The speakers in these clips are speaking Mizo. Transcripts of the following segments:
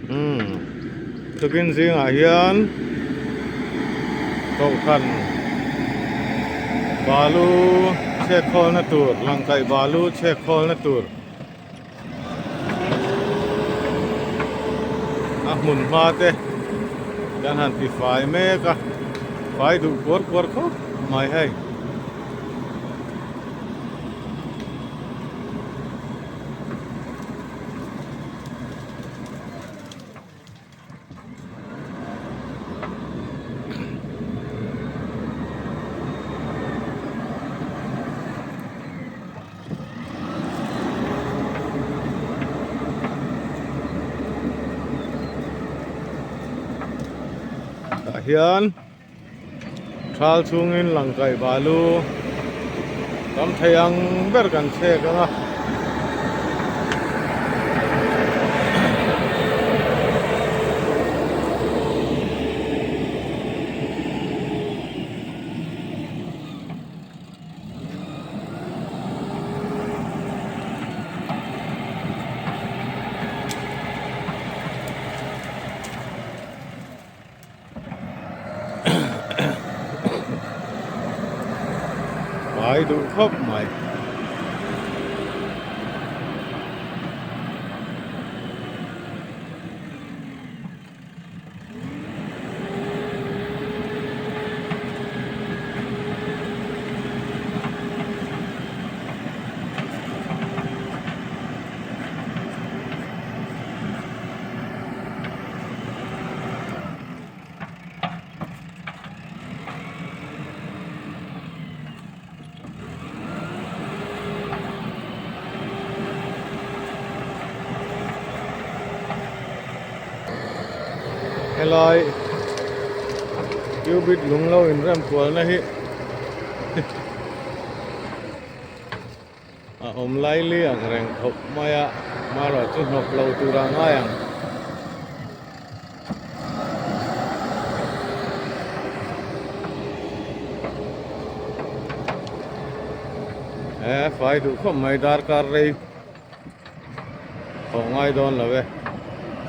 Umm tukin zingah hian kohhran balu chhek khawlna tur langkaih balu chhek khawlna tur a hmun hma te kan han ti fai mek a fai duh kuar kuar khawp mai hei. Tah hian thal chhungin langkaih balu tam thei ang ber kan chhek ang a. Vai duh khawp mai. Helai cubit lung lo inrem kualna hi a awm lai li ang reng khawp mai a marawh chu hnawk lo tur a ngai ang. He fai duh khawp mai darkar rei pawh ngai dawn lo e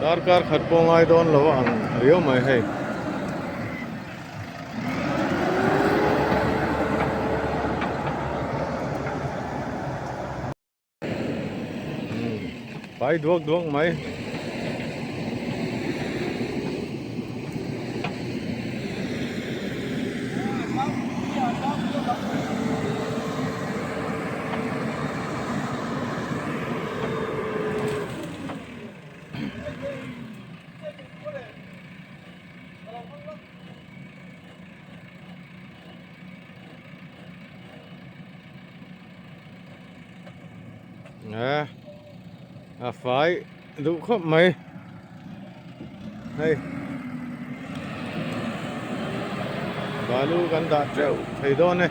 darkar khat pawh ngai dawn lo a ang riau mai hei. Pai duak duak mai. A a fai duh khawp mai hei balu kan dah teuh thei dawn e.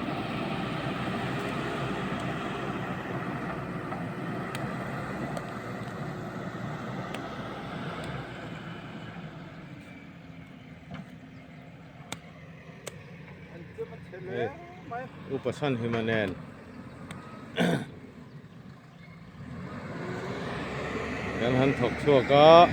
Upa Chhanhima nen kan han thawk chhuak a.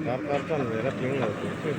Darkar chan ve la tling lo tur chi.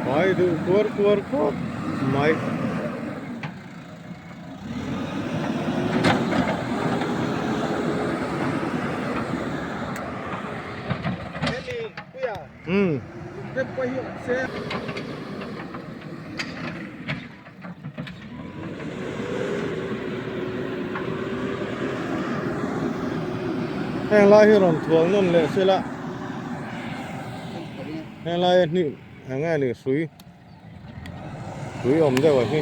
Mai duh kuar kuar khawp mai. Umm. Heng lai hi rawn thual nawn leh sela heng lai a hnih eng nge ni hrui. Tui awm deuh a hi.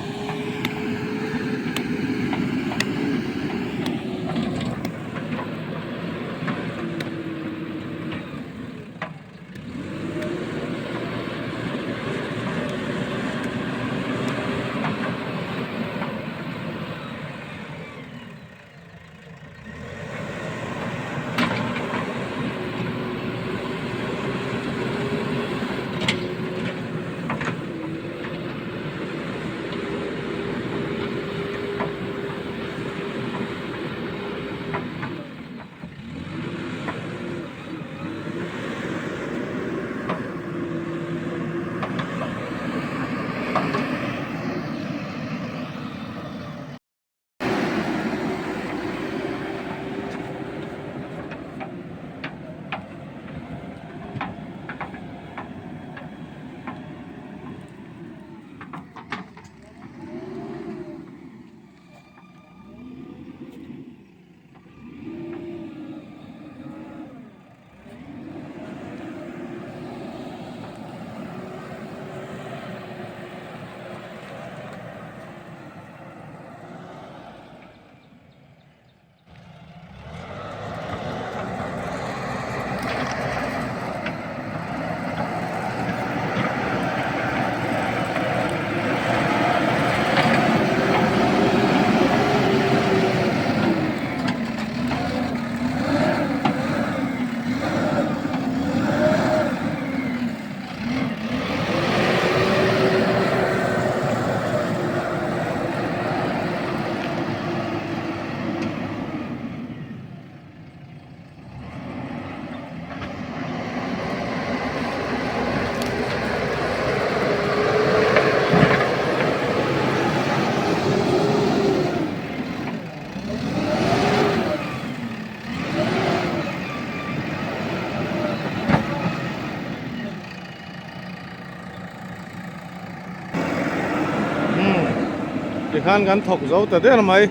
Tikhan kan thawk zo ta der mai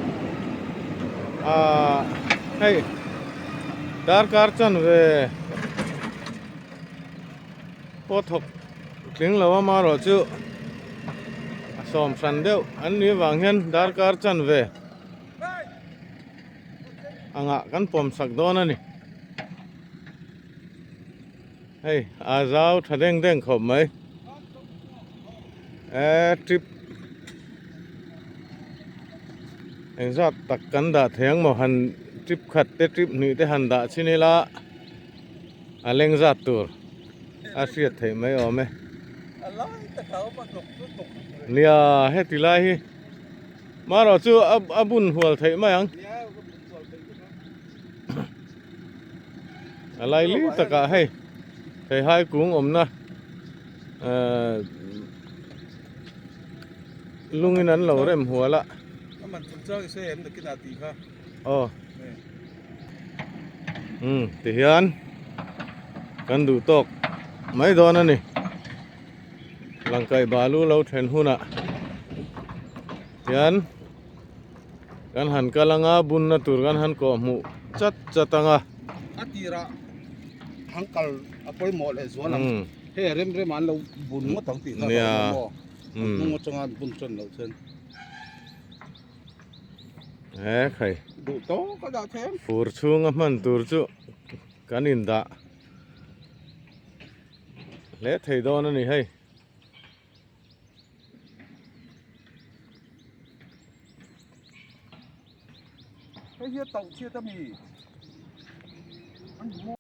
ah hei darkar chan ve pawh thawk tling lo a marawh chu a sawm hran deuh an ni avang hian darkar chan ve. Angah kan pawm sak dawn a ni. Hei a zau tha deng deng khawp mai. E trip engzat tak kan dah thei ang maw han trip khat te trip hnih te han dah chin ila a leng zat tur a hriat theih mai awm e. Nia heti lai hi. Marawh chu a bun hual theih mai ang. A lai li takah hei theihai kung awmna eh lungin an lo rem hual a. Aw. Umm tihian. Kan duh tawk mai dawn a ni. Langkaih balu lo then hunah hian kan han kal anga bunna tur kan han kawh hmuh chat chat anga. A tirah han kal a pawimawh leh zual ang. Hei rem rem an lo bun ngawt ang tih kha a awm maw? Hnung atanga an bun tan loh chuan. He khai. Duh tawk a dah thei ang. Fur chhunga hman tur chu kan indah hle thei dawn a ni hei. Hei hi a tauh chhiat a mi?